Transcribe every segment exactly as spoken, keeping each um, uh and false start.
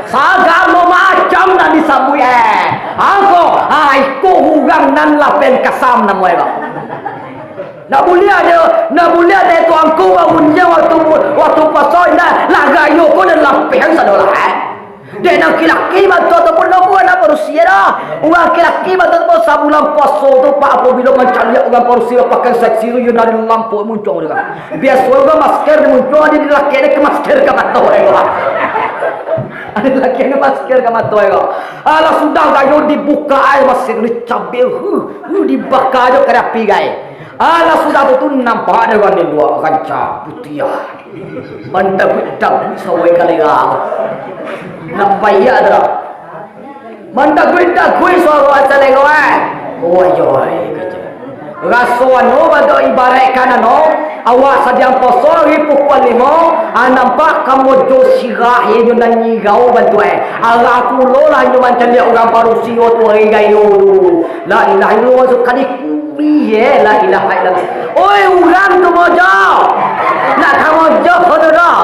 Sagalo macam nan disabuik, eh. Angko, ha, iko urang nan lapehan kasam namo e ko. Ndak buliah ado, ndak buliah ado tu angku bangun je waktu, waktu puaso, indak lah gayo ko nan lapehan sadolah, eh. Dek nan laki-laki bantu ataupun nan urang parusia dah. Urang laki-laki bantu tu sabulan puaso tu, Pak, apabilo mancaliak urang parusia pakai seksi tu, yo dari lampok muncuang tu kan. Biaso urang masker di muncuang, ado di laki ni ke masker ka mato e ko. Ado laki ni masker ka mato e ko. Alah sudah gayo dibuka ai masker ni cabe, huh, huh, dibaka jo ka api gai. Alah sudah tu, tu nampak dek urang di lua, rancak, putiah. Mandaguik-daguik sawai galera. Nak payah tu dah. Mandaguik-daguik suaro salero, eh. Oi, oi, kecek. Raso anu bado ibaratkan anu, awak sadiang poso hari pukul limo, ah, nampak kamojo sirah inyo nan nyirau bantuak, eh. Arah pulo lah inyo mancaliak urang parusia tu hari gayo tu. La ilaha illallah, masuk kali kubi, eh, la ilaha illallah. Oi, urang tu mojo. Nak kamojo tu dah.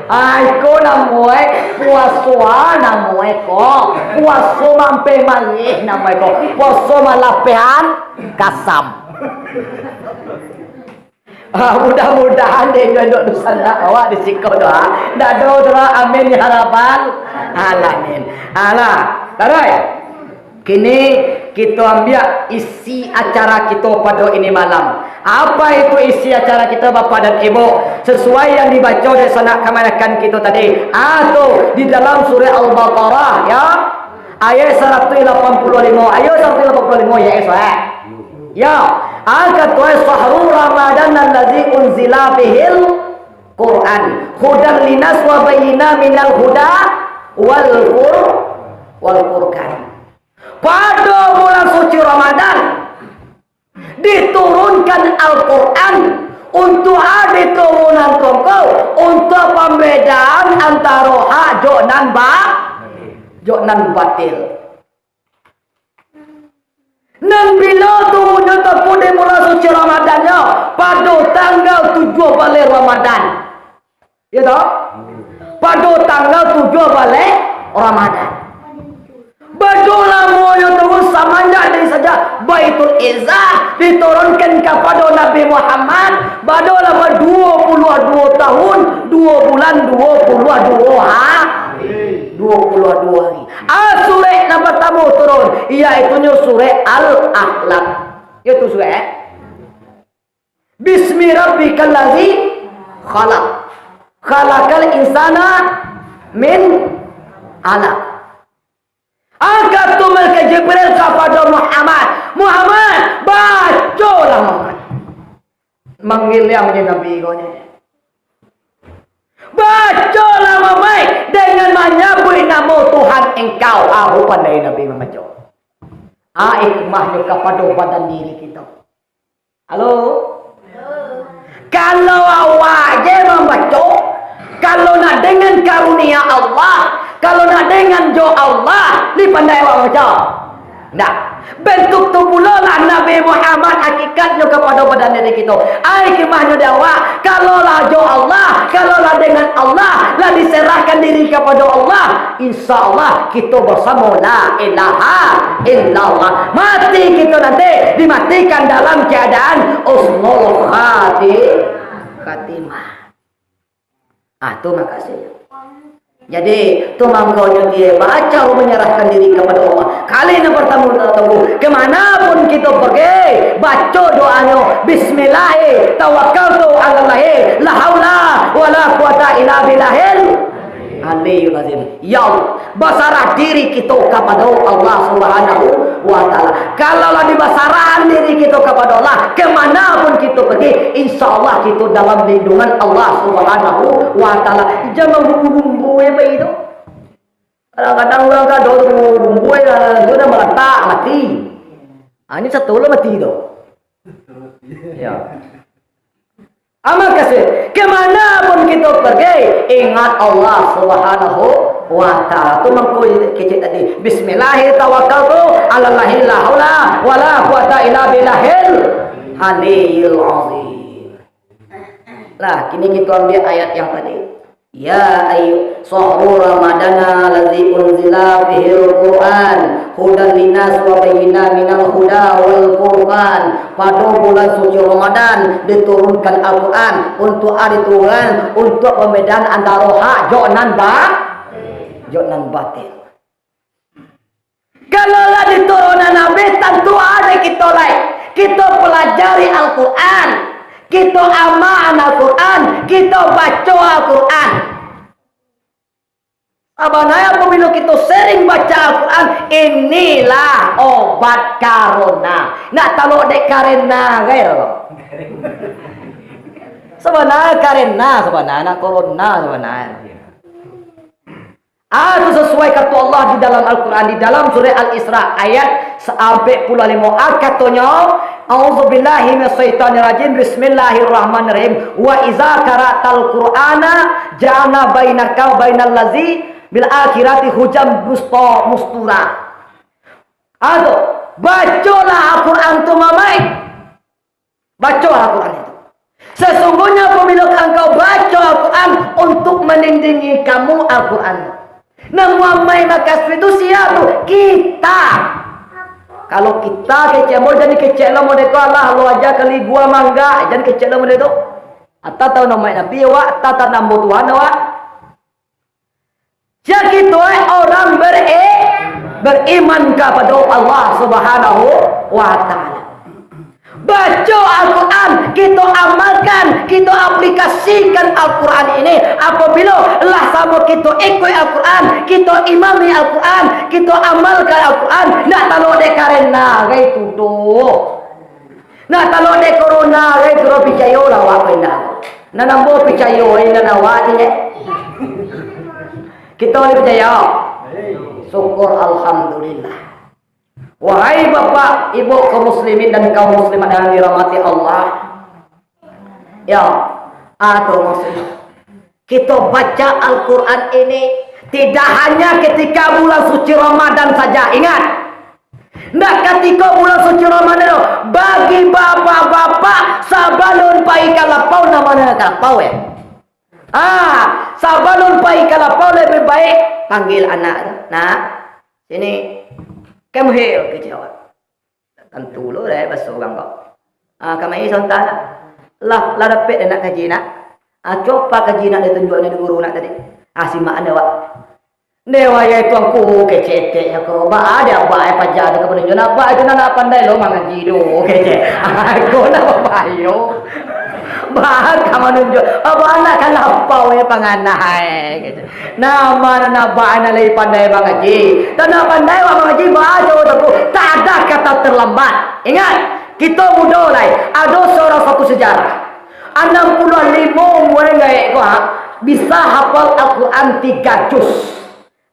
Ah, iko namo e puaso, ah, namo e ko. Puaso mampeh mareh namo e ko. Puaso malapehan kasam. Ah, mudah-mudahan dek inyo dok dusanak awak di siko doh, ah. Ndak ado tu lah. Amin ya rabbal alamin. Alah, taruih. Kini kito ambiak isi acara kito pado ini malam. Apa itu isi acara kito, Bapak dan Ibu? Sesuai yang dibaco dek sanak kamanakan kito tadi. Ah, tu, di dalam surah Al-Baqarah, ya. Ayat saratuih lapan puluah limo. Ayo, saratuih lapan puluah limo, ya, Isra. Ya. Angka tu, syahru Ramadan allazi unzila fihil Quran. Hudan linas wa bayyina minal huda wal fur-, wal furqan. Pado bulan suci Ramadan, diturunkan Al-Quran untuak adi turunan tongko, untuak pambedaan antaro hak jo nan ba-, jo nan batil. Nan bilo turunnyo tu di bulan suci Ramadannyo? Pado tanggal tujuah baleh Ramadan. Iyo toh? Pado tanggal tujuah baleh Ramadan. Bado lamonyo turun samanjak dari sajak Baitul Izzah diturunkan kapado Nabi Muhammad, bado lamo duo puluah duo tahun, duo bulan, duo puluah duo ha-, duo puluah duo hari. Ah, surek nan partamo turun, iyaitunyo surek Al-Alaq. Iyo tu surek, eh? Bismi rabbikal ladzi khalaq. Khalaqal insana min alaq. Angka tu malaikat Jibril kapado Muhammad. Muhammad, bacolah Muhammad. Manggiliang je Nabi ko nyo. Bacolah Muhammad dengan manyabuik namo Tuhan engkau. Ah, pandai Nabi mambaco. Ah, hikmahnyo kapado badan diri kito. Halo? Kalau awak je mambaco, kalau nak dengan karunia Allah, kalau nak dengan jo Allah, lai pandai awak mambaco? Ndak. Bentuk tu pulo lah Nabi Muhammad hakikatnyo kapado badan diri kito. Ai hikmahnyo di awak, kalau lah jo Allah, kalau lah dengan Allah, lah diserahkan diri kapado Allah, insya Allah kito basamo la ilaha illallah. Mati kito nanti dimatikan dalam keadaan husnul khati-, khatimah. Ah, tu makasih. Jadi, tu mangkonyo dia baco manyarahkan diri kapado Allah. Kali nan partamo, tunggu. Ka mana pun kito pagi, baco doanyo, "Bismillahi tawakkaltu alallahi, la haula wala quwata illa billahil aliyil azim." Ya Allah, basarah diri kito kapado Allah Subhanahu wa Ta'ala. Kalau lah dibasarahan diri kito kapado Allah, ka mana pun kito pagi, insya Allah kito dalam lindungan Allah Subhanahu wa Ta'ala. Jan mambumbui-bumbui baitu. Kadang-kadang urang kado tu mambumbui, tu dah malantak, mati. Ah, ini satu lah mati tu. Ya. Amal kasih, ka mana pun kito pagi, ingat Allah Subhanahu wa Ta'ala. Tu mangko kecek tadi, "Bismillahi tawakkaltu alallahi la haula wala quwata illa billahil aliyil azim." Nah, kini kita ambil ayat yang tadi. Ya ayu sahru Ramadana lazi unzila fihil Qur'an hudan linas wa bayyina minal huda wal furqan. Pada bulan suci Ramadan diturunkan Al-Quran untuk ari Tuhan, untuk pembedaan antara hak jo nan ba-, jo nan batil. Kalau lah diturunan Nabi, tantu ada kita lai. Kita pelajari Al-Quran. Kita amalkan Al-Quran. Kita baca Al-Quran. Sabananyo apabila kita sering baca Al-Quran, inilah obat karona. Nak talok dek karena gai lo. Sabananyo karena, sabananyo nak korona sabananyo. Ah, tu sasuai kato Allah di dalam Al-Quran, di dalam surah Al-Isra ayat ampek puluah limo. Ah, katonyo, "A'udzubillahi minasyaitonirrajim, bismillahirrahmanirrahim. Wa iza qara'tal Qur'ana ja'alna bainaka wa bainal lazi bil akhirati hujan busto mustura." Ah, tu, bacolah Al-Quran tu, mamaik. Baco Al-Quran itu. Sesungguhnya apabila engkau baca Al-Quran untuk melindungi kamu Al-Quran. Namun amai makasih itu sia tu? Kita. Kalau kita kecek, mau jadi kecek lah model tu, alah, lo aja kali gua mangga, jangan kecek lah model tu. Atau tahu nama Nabi awak, atau tahu nama Tuhan awak. Sia kito, eh, orang beri-, beriman kapado Allah Subhanahu wa Ta'ala. Baco Al-Quran, kito amalkan, kito aplikasikan Al-Quran ini. Apabila lah samo kito ikuik Al-Quran, kito imami Al-Quran, kito amalkan Al-Quran, ndak talok dek karena gai tu doh. Nak talok dek korona, eh, kiro picayo lah awak ko indak. Nan ambo picayo, eh, nan awak ni, eh. Kito ni picayo. Syukur, alhamdulillah. Wahai bapak, ibu kaum muslimin dan kaum muslimat yang dirahmati Allah. Ya, atau maksudnya, kita baca Al-Quran ini tidak hanya ketika bulan suci Ramadan saja. Ingat, ndak ketika bulan suci Ramadan tu. Bagi bapak-bapak, sabalun pai ka lapau, namanya ka lapau, eh. Ah, sabalun pai ka lapau, lebih baik panggil anak tu. Nak, sini. Come here, kecek awak. Tantu lo deh baso urang ko. Ah, kamari sontak lah. Lah, lah dapek dek nak kaji nak. Ah, coba kaji nak ditunjuak ni di guru nak tadi. Ah, simak anda, Wak. Deh, wayah itu angku kecek etek ko. Ba ada abah ai paja tu ka manunjuak. Abah itu nak pandai lo mangaji tu, kecek. Ko nak babayo. Ba ka manunjuak. Abah nak ka lapau ni panganah ai, kecek. Nama nan abah anak lai pandai mangaji? Tanah pandai awak mangaji, baco tu. Tak ada kata terlambat. Ingat, kita muda lai. Ada seorang satu sejarah. Anam puluah limo umur gaek ko, ha, bisa hafal Al-Quran tiga juz.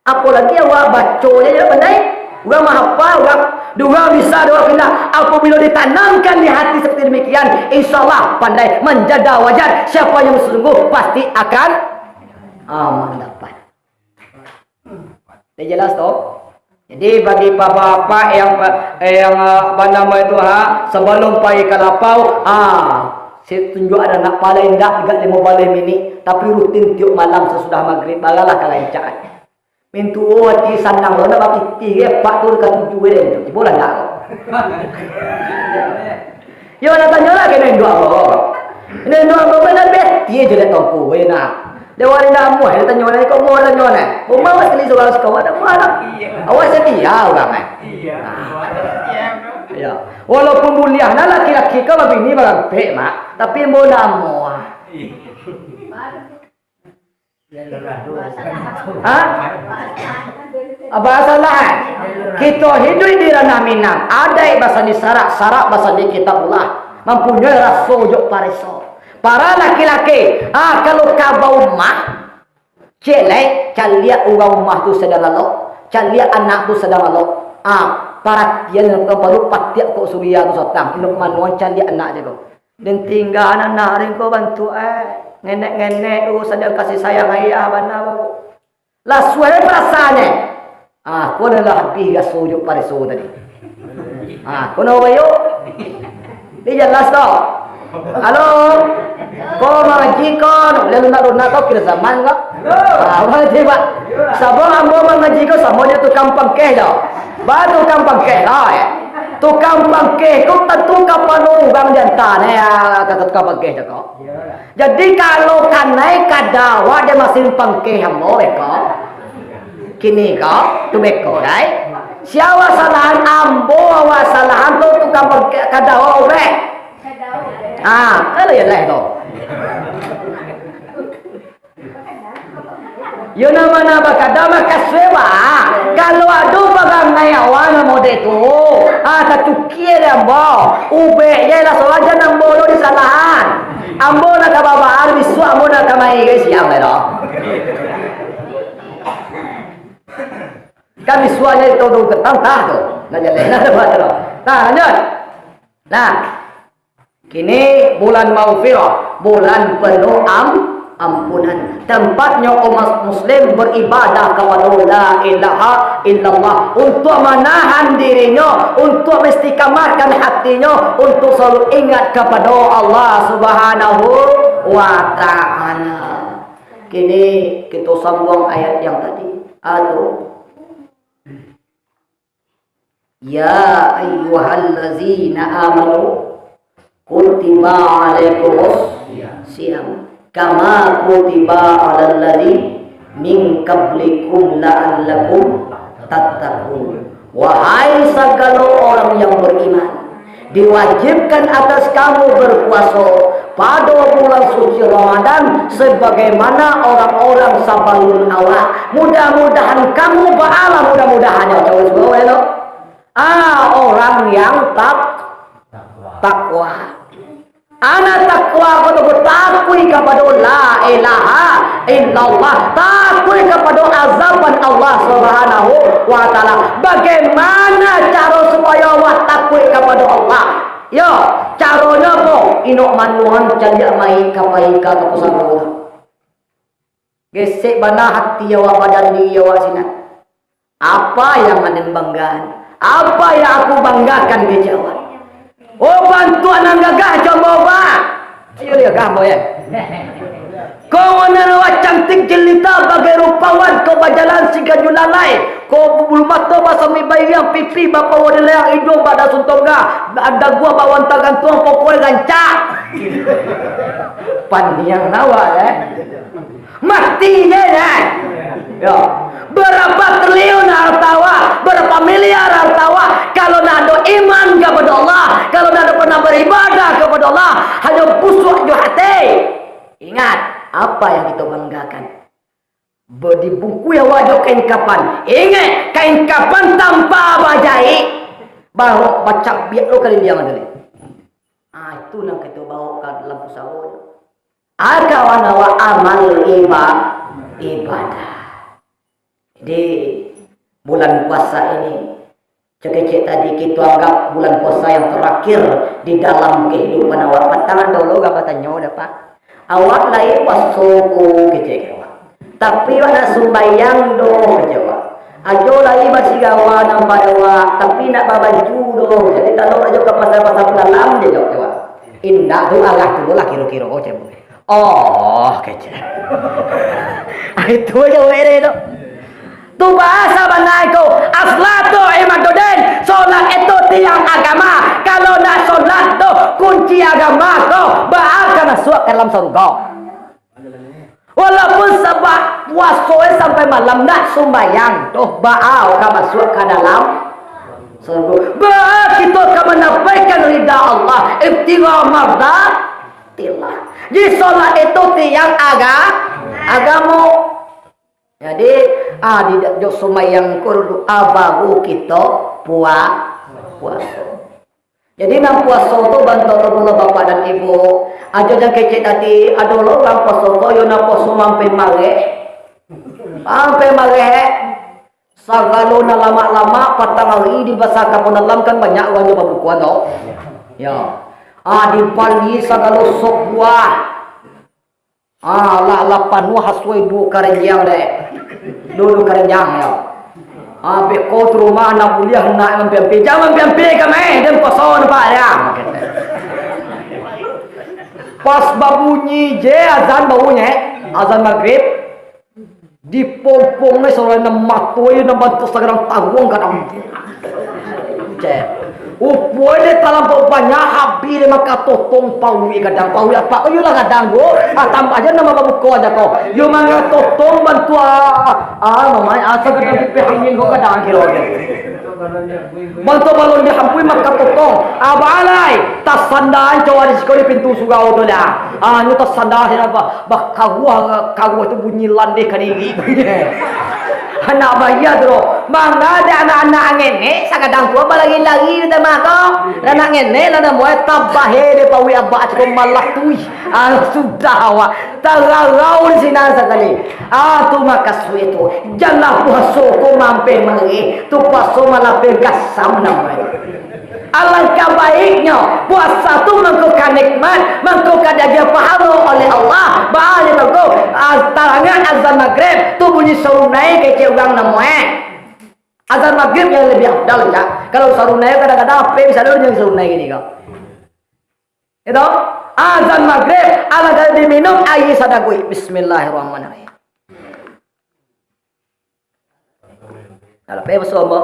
Apalagi awak baco je, je pandai. Urang mahafal, urang, urang bisa, urang pindah. Apabila ditanamkan di hati seperti demikian, insya Allah pandai menjadi wajar. Siapa yang bersungguh pasti akan, ah, mendapat. Dah jelas tu? Jadi bagi bapak-bapak yang, yang, ah, apa nama itu, ha, sebelum pai ka lapau, ha, si tunjuk ada nak palai indak tiga limo baleh minik, tapi rutin tiok malam sesudah maghrib, baralah ka rancak. Mintuo ati sanang lo, nak bapitih ge, apak tu ka tujuh ge, tibo lah ndak. Yo, nak tanyo lah, kena induak lo. Kena induak lo, kan beti je dek tongku, ye nah. Dia wari nak amuah, dia tanyo lah, kok mau tanyo nah. Rumah awak sekali surang suka, awak tak mau lah. Iya. Awak setia urang, eh. Iya. Nah. Ya. Walaupun buliah nah laki-laki kau babini barampek, Mak. Tapi mau nak amuah. Iya. Ha? Apa salah? Kita hidup di ranah Minang. Adaik basandi syarak, syarak basandi kitabullah. Mampunyoi raso jo pareso. Para laki-laki, ha, kalau ka baumah, cek lai, caliak urang umah tu sadang lalok, caliak anak tu sadang lalok. Ha, paratian, baru patiak kok suria tu sotang. Inok manuang caliak anak je ko. Den tingga anak ringko bantuak, eh. Ngenek-ngenek, oh, sadang kasih sayang ayah bana, baru. Lah suai perasaannyo. Ah, ko lah habih raso jo pareso tadi. Ah, ko nah bayo. Ni jelas tau. Halo. Ko mangaji ko, nak lunak-lunak ko, kiro zaman ko. Ah, mangaji, Pak. Sabab ambo mangaji ko samo jo tukang pangkeh tu. Ba tukang pangkeh lah, ya. Tukang pangkeh ko tantu ka panuh urang di antaro, ya, kata tukang pangkeh tu ko. Jadi, kalau kanai kada awak dek masin pangkeh ambo beko. Kini ko, tu beko, dai. Sia awak salahan, ambo awak salahan tu tukang pangkeh kada awak urek. Ah, kalau ya lah tu. Yo nama-nama kada makasue ba. Kalau ado barangai awak namo dek tu, ah, tacukia dek ambo. Ubek je lah, soal jan ambo lo disalahan. Ambo nak ka babaan, bisuak ambo nak ka main ke siang lai doh. Kan bisuak je todong ketang tah tu. Nah, jaleh nah dapat tu. Nah, lanjut. Nah, kini bulan maghfirah, bulan penuh am-, ampunan. Tempatnyo umat muslim beribadah kapado la ilaha illallah, untuk manahan dirinyo, untuk maistiqamahkan hatinyo, untuk selalu ingat kapado Allah Subhanahu wa Ta'ala. Kini kito sambuang ayat yang tadi. Ado. Ya ayyuhallazina amanu kutiba alaikumus siyam kama kutiba alal ladzi min qablikum la'allakum tattaqun. Wahai sagalo urang yang beriman, diwajibkan atas kamu berpuaso pado bulan suci Ramadan, sabagaimana urang-urang sabalun awak. Mudah-mudahan kamu baalah, mudah-mudahan, ya, coba sebut, ya, lo. Ah, urang yang tak-, takwa. Ana takwa ko tu takuik kapado la ilaha illallah, takuik kapado azaban Allah Subhanahu wa Ta'ala. Bagaimana caro supayo awak takuik kapado Allah? Yo, caronyo apo? Inok manuang caliak mai ka paika ka pusaro. Gesek bana hati awak, badan diri awak sinan. Apa yang aden banggakan? Apa yang aku banggakan, kecek awak? Oh, bantuak nan gagah jo ambo, Pak. Ayo, gagah ambo, ya. Kau nan awak cantik jelita bagai rupawan, kau bajalan sigaju lalai. Kau bulu mato basami bairiang, pipi bapawa di layang, iduang bak dasun tongga, daguang bak wanta gantuang, pokoknyo rancak. Paniang awak, ya. Mati je, nah. Yo. Berapa triliun harta awak, berapa miliar harta awak, kalau ndak ado iman kepada Allah, kalau ndak ado pernah beribadah kepada Allah, hanyo busuak jo hati. Ingat, apa yang kita banggakan? Be-, dibungkuih awak jo kain kapan. Ingat, kain kapan tanpa bajaik, baru bacabiak lo kaliliang tu ni. Ah, itu nan kita bawa ka dalam pusaro. Akawan awak amal iba-, ibadah. Di bulan puasa ini, cekecek tadi kita anggap bulan puasa yang terakhir di dalam kehidupan awak. Patang dulu gak batanyo dah, Pak. Awak lai puaso ko, kecek awak. Tapi awak nak sumbayang doh, kecek awak. Ajo lai basigawa nan pada awak, tapi nak babaju doh. Jadi talok ajo ka pasar-pasar dalam je, jawab awak. Indak tu, alah tu lah kiro-kiro, kecek. Oh, kecek. Ah, itu aja were tu. Tu bahasa bana itu, as-salatu imaduddin, solat itu tiang agama. Kalau ndak solat tu kunci agama ko, baa ka masuak ka dalam sarugo. Walaupun sabab puaso sampai malam ndak sumbayang tu, baa ka masuak ka dalam sarugo. Baa kito ka manapaikan rida Allah, ibtigha mardatillah. Jadi solat itu tiang aga-, agamo. Jadi, ah, di, jo sumbayang ko dulu, ah, baru kito pua-, puaso. Jadi, nan puaso tu bantuak tu pulo bapak dan ibu. Ajo jan kecek tadi, ado lo urang puaso ko, yo nan puaso mampir mareh. Mampir mareh. Sagalo nan lamak-lamak, patang hari di pasar Kampung Dalam kan banyak urang jo pabukoan tu. Ya. Ah, dibali sagalo sop buah. Ah, lah, lah panuah asuai duo karanjang dek. Duo, duo karanjang, yo. Ah, beko tu rumah anak buliah, nak mampir-ampir. Jan mampir-ampir ka maeh, den puaso nampak dia. Pas babunyi je azan, babunyi azan magrib, dipompong ni saudara, nan mato nan bantuak sagadang taruang gadang. Cek. Upoi dek talampau banyak, habih dek mangkatotong pauik gadang, pauik apak ko, yo lah gadang ko. Ah, tambah je nan babuko aja ko. Yo mangkatotong bantuak, ah, ah, namai, ah, sagadang pipih angin ko gadang kiro. Bantuak balun dihampui mangkatotong. Ah, baalai, tasanda anco di siko di pintu surau tu lah. Ah, nyo tasanda sinan, ba-, bakaruah, karuah tu bunyi landeh kadiri. Anak bayia tu doh. Manga dek anak-anak ngenek, sagadang tu balari-lari di tama ko. Anak ngenek lah namuah tabahe dek pauik abak cako malatui. Ah, sudah awak. Tararau di sinan sakali. Ah, tu makasuik tu. Janlah puaso ko mampeh mareh. Tu puaso malapeh gasam namuah. Alangkah baiknyo, puasa tu mangko ka nikmat, mangko ka diagiah pahalo oleh Allah. Baa jo mangko, ah, tarangah azan magrib, tu bunyi sarunai kecek urang namuah. Azan magrib yang lebih afdal, cak. Kalau sarunai kadang-kadang ape bisa lo yang sarunai gini ko. Itu, azan magrib, alangkah diminum aia sadaguik. Bismillahirrahmanirrahim. Alah, pe baso ambo.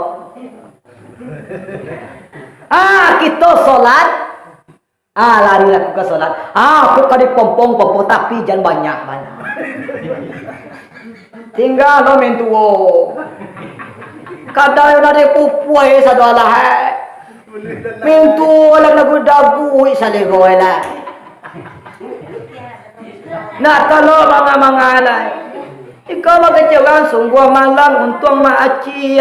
Ah, kito solat. Ah, lari lah ka solat. Ah, aku ka dipompong-pompong, tapi jan banyak-banyak. Tingga lo mintuo. Kadang yo nade pupuai sado alah, eh. Mintuo lah dagu-dagu salego lah. Nak talo manga-manga lah. Iko bakecek urang, sungguah malang untuang mak aci.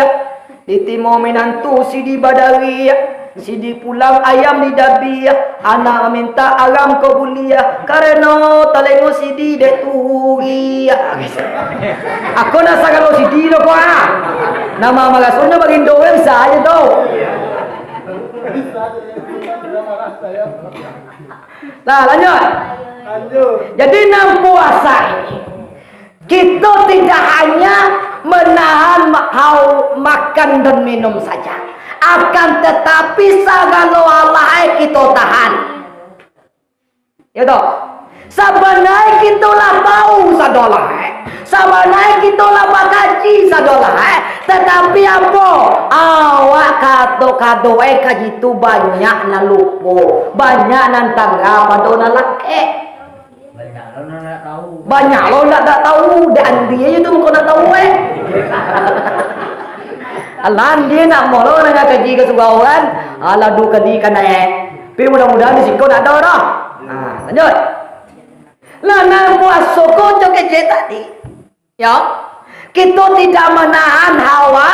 Ditimo minantu sidi badari, sidi pulang ayam didabi. Anak mintak aram ko buliah, karano talingo sidi dek turi. Ako nak sagalo sidi doh ko, ah. Nama marasonyo bagindo urang sajo tu. Nah, lanjut. Lanjut. Jadi, nan puasa ini, kito tidak hanya menahan ma-, hau-, makan dan minum saja, akan tetapi sagalo alah kito tahan. Ya toh? Sabananyo kito lah tahu sadolah, eh. Sabananyo kito lah bakaji sadolah, eh. Tetapi apo? Awak kato-kato, eh, kaji tu banyak nan lupo, banyak nan tangga pado nan lakek. Banyak lo nan nak tahu. Banyak lo nak, nak tahu. Dek Andi aja tu muko nak tahu, eh. Alah, Andi nak molo nak kaji ka surau kan. Alah, dua kali ka naik. Tapi mudah-mudahan di siko nak tahu dah. Nah, lanjut. Lah, nan puaso ko jo kecek tadi. Ya, kito tidak menahan hawa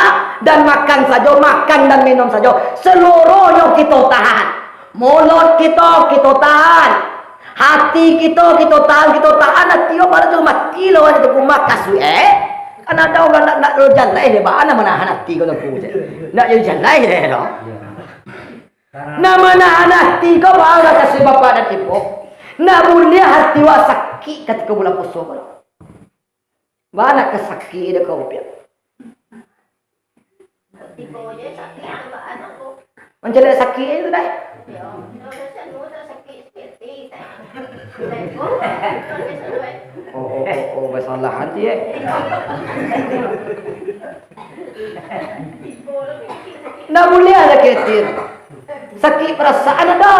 dan makan sajo, makan dan minum sajo. Seluruhnyo kito tahan. Mulut kito, kito tahan. Hati kito, kito tahan, kito tahan. Hati ko baru tu mati lo, itu kumak kasui, eh. Kan ado urang nak, nak jaleh deh, baa nak manahan hati ko tu, je. Nak jadi jaleh deh, lo. Nak manahan hati ko, baa kasui bapak dan ibu. Nak buliah hati wak sakik katiko bulan puaso ko. Baa nak ka sakik dek kau, Piak? Mancaliak sakik tu dah. Oh, oh, oh, oh, basalahan tu, eh. Ndak buliah sakik hati. Sakik parasaan ado.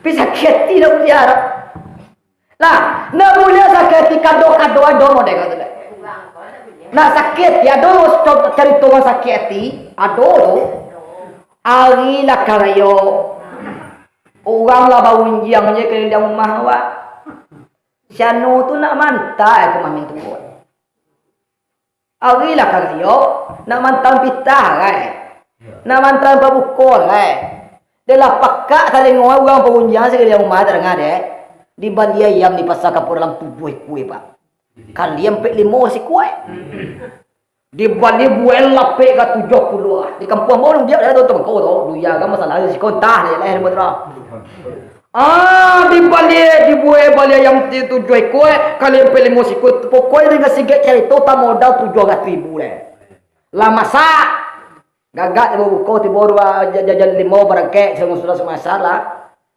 Tapi sakik hati ndak buliah ado. Nah, ndak buliah sakik hati, kado-kado ado model tu, dah. Nah, sakik hati, ado co-, carito urang sakik hati, ado tu. Ari lah karayo. Urang lah baunjiang je kaliliang rumah awak. Si anu tu nak manta ka rumah mintuo. Ari lah karayo, nak manta pitah, rai. Nak manta pabuko, rai. Dek lah pakak talingo urang paunjiang sakali rumah tadanga dek. Dibali ayam di pasa kapua dalam tujuah ikua, Pak. Kali ampek limo sikua. Dibali buek lapek ka tujuah puluah. Di kampuang ambo urang biak dah tu, tangkau tu. Duya kan masalah siko entah dek lah, buat lah. Ah, dibali, dibuek bali ayam ti tujuah ikua, kali ampek limo sikua, pokoknyo dengan sigek carito tamodal tujuah ratuih ribu deh. Lah masak, gagak tibo buko, tibo dua ja-, jajan limo barangkek, samo sudah samasak lah.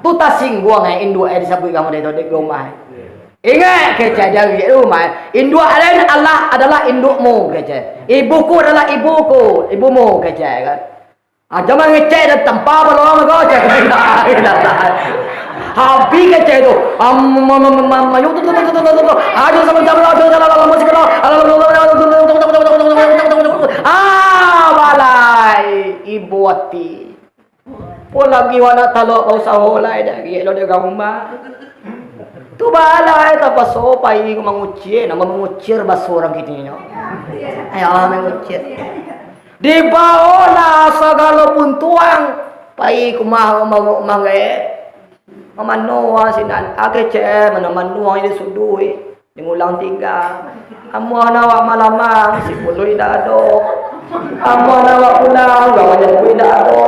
Tu tasingguang, eh, induak, eh, disabuik kamu dari tadi, dek rumah. Ingat kecek jari rumah. Induak lain Allah adalah indukmu, kecek. Ibuku adalah ibuku, ibumu, kecek, kan. Ah, jangan ngecek dan tampa balong ko, cek. Habis kecek tu. Am, ma, ma, ma, ma, ma, yuk, tu, tu, tu. Aduh, sama, sama, aduh, sama, sama, sama, sama, ah, balai, ibu ati. Pun lagi wak nak talok ka usaho lai, dak giek lo dek ka rumah. Tu balai tapaso pai mangucir, nama mangucir baso urang kini nyo. Ayo, mangucir. Dibaolah sagalo buntuang pai ka rumah urang manggaek. Mamano urang sinan, ah, kecek, mano-mano urang di suduik. Di ngulang tingga. Amuah nak awak malamang, si puluih indak ado. Amuah nak awak pulang, gawan japuik indak ado.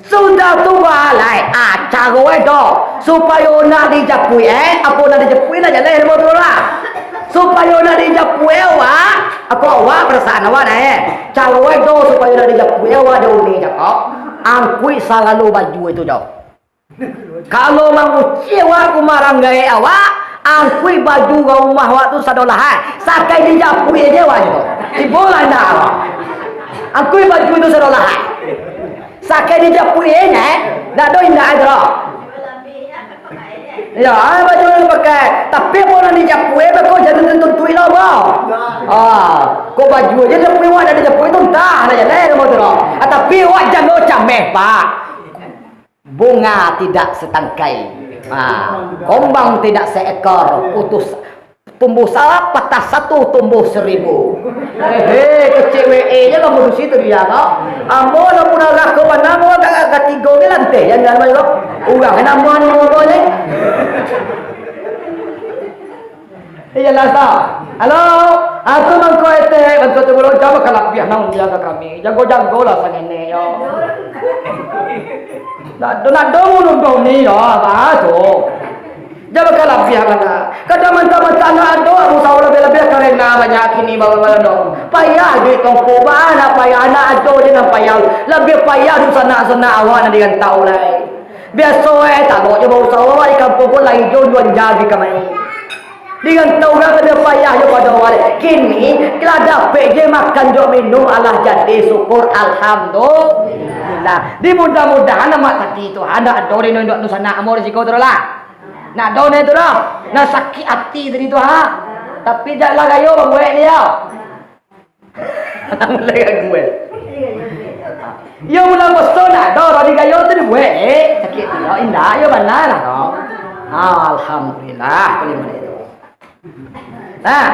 Sudah tu balai, ah, caro e doh. Supayo nak dijapuik, eh, apo nak dijapuik nak jaleh ilmu tu lah. Supayo nak dijapuik awak, ako awak parasaan awak nah, eh. Caro e doh supayo nak dijapuik awak, ado uni cako. Angkuik sagalo baju itu doh. Kalau mangucik awak ka rumah urang gaek awak, angkuik baju ka rumah awak tu sadolahan. Sakai dijapuik aja awak tu. Tibo lah indak awak. Angkuik baju tu sadolahan. Sakai dijapuik aja, eh. Ndak ado indak aja lah. Ya, baju nan dipakai. Tapi apo nan dijapuik, beko jadi tuntuik lah, bang. Ah, kok baju aja dijapuik, awak dak dijapuik tu, entah lah jaleh nama tu lah. Ah, tapi awak jano cameh, Pak. Bunga tidak setangkai. Ah, kombang tidak seekor, putus, tumbuh salah, patah satu, tumbuh seribu. Hehe, kecek W E je lah mudusi tu dia, kau. Ambo lah mudah lah kau, mana ambo agak, agak tigo ni lanteh, jangan, jangan, kau. Urang, nama ni, kau ni? Iyolah, Ustaz. Halo. Ah, tu mangko etek, bantu tu belum jawab kalabiah nang biasa kami. Jago-jago lah sangenek, yo. Nak do, nak do, mundur do ni, yo. Apa tu? Jawab kalabiah mana? Kadang mantap-mantap nak ado, musawah lebih-lebih karena banyak kini bawa-bawa do. Payah duit tongko, bana payah, anak ado je nan payah. Lebih payah duit sanak-sanak awak nan di rantau lai. Biaso, eh, tabok jo bausaho, awak di kampuang ko lai jo juan jadi kamari. Di rantau urang labiah payah jo pado awak. Kini, lah dapek je makan jo minum, alah jadi syukur, alhamdulillah. Di mudah-mudahan amak tadi tu, handak ado rindu induak dunsanak ambo di siko tu lah. Nak ado ne tu dah. Nak sakik ati tadi tu, ha. Tapi, jak lah gayo babuek ni, yo. Mulai gangguan. Yo, bulan puaso ndak ado, tadi gayo tu dibuek, eh. Sakik tu, yo, indak, yo, bana lah, no. Ah, alhamdulillah, kalau model itu. Nah.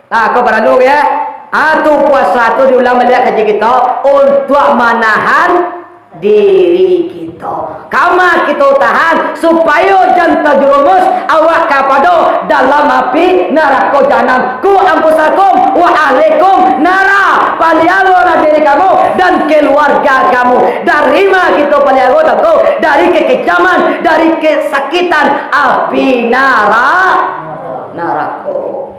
Nah, kau paralu, ya. Ah, tu puasa tu diulang baliak kaji kita untuk manahan diri kito. Kama kito tahan, supayo jan tajurumus awak kapado dalam api narako jahanam. Ku anfusakum wa ahlikum nara. Paliarolah diri kamu dan keluarga kamu. Dari ma kito paliaro tangko? Dari kekejaman, dari kesakitan api nara-, narako.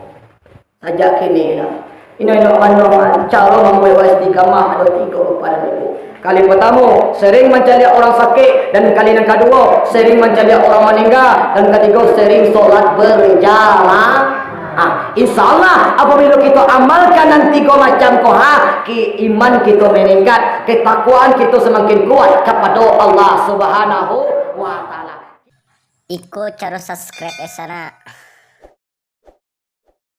Sajak kini lah. Ino, ino, anu, caro mambuek istiqamah ado tigo rupa dan ibu. Kali pertamo, sering mancaliak orang sakik, dan kali nan kaduo, sering mancaliak orang maningga, dan katigo, sering solat berjamaah. Ah, insya Allah, apabila kito amalkan nan tigo macam ko, ha, ki-, iman kito meningkat, ketakwaan kito semakin kuat kapado Allah Subhanahu wa Ta'ala. Iko caro subscribe, eh, sanak.